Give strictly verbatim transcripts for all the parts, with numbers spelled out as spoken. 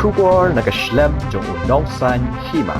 Khubor na ka shlem jong u nongsaiñ hima.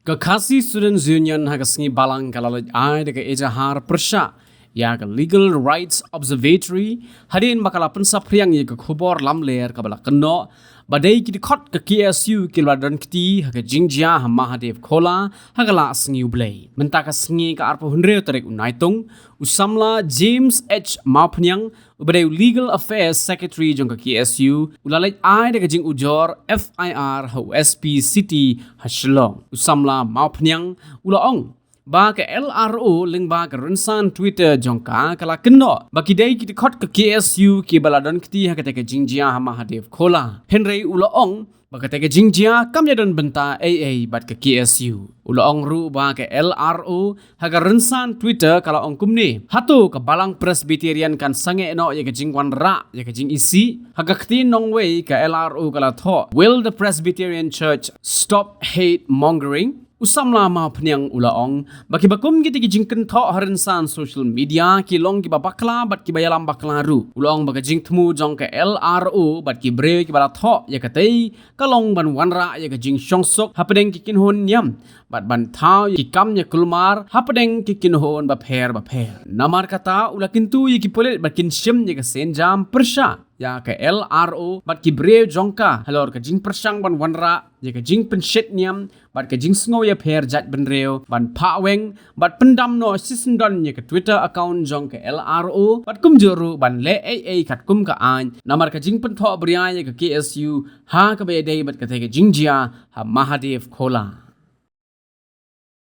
Ka Khasi Students Union ha ka sngi Balang ka la leit ai da ka ejahar pyrshah ïa ka Legal Rights Observatory hadien ba ka la pynsaphriang ïa ka khubor lamler kaba la kynnoh ba dei ki dkhot ka K S U ki la don kti ha ka jingjia ha Mahadev Khola ha ka la sngi U Blei. Mynta ka sngi ka arphew hynriew tarik u Naitung, u samla James H Mawphniang, uba dei u Legal Affairs Secretary jong ka K S U, u la leit ai da ka jingujor F I R ha u S P City ha Shillong. U samla Mawphniang u la ong ba ka L R O lyngba ka rynsan Twitter jong ka ka la kynnoh ba ki dei ki dkhot ka K S U kiba la don kti ha kata ka jingjia ha Mahadev Khola. Hynrei u la ong ba kata ka jingjia kam ïadon bynta ei ei bad ka K S U. U la ong ruh ba ka L R O ha ka rynsan Twitter ka la ong kumne: Hato ka Balang Presbyterian kan sangeh noh ïa ka jingwanrah ïa ka jingisih? Ha ka ktien nongwei ka L R O ka la thoh: Will the Presbyterian Church stop hate mongering? U samla Mawphniang u la ong ba kiba kum kita ki jingkynthoh ha rynsan social media ki long kiba bakla bad kiba ïalam bakla ruh. U la ong ba ka jingthmu jong ka L R O bad ki briew kiba la thoh ïa katei ka long ban wanrah ïa ka jingshongsuk hapdeng ki kynhun niam bad ban thaw ïa ki kam ïa kulmar hapdeng ki kynhun bapher bapher. Namar kata u la kyntu ïa ki pulit ba kin shim ïa ka sienjam pyrshah ïa ka L R O bad ki briew jong ka halor ka jingpyrshang ban wanrah ïa ka jingpynshit niam bad ka jingsngew ïapher jait bynriew, ban phah weng bad pyndam noh shisyndon ïa ka Twitter account jong ka L R O bad kumjuh ruh ban leh ei ei katkum ka aiñ namar ka jingpynthoh bria ïa ka K S U ha kaba ïadei bad katei ka jingjia ha Mahadev Khola.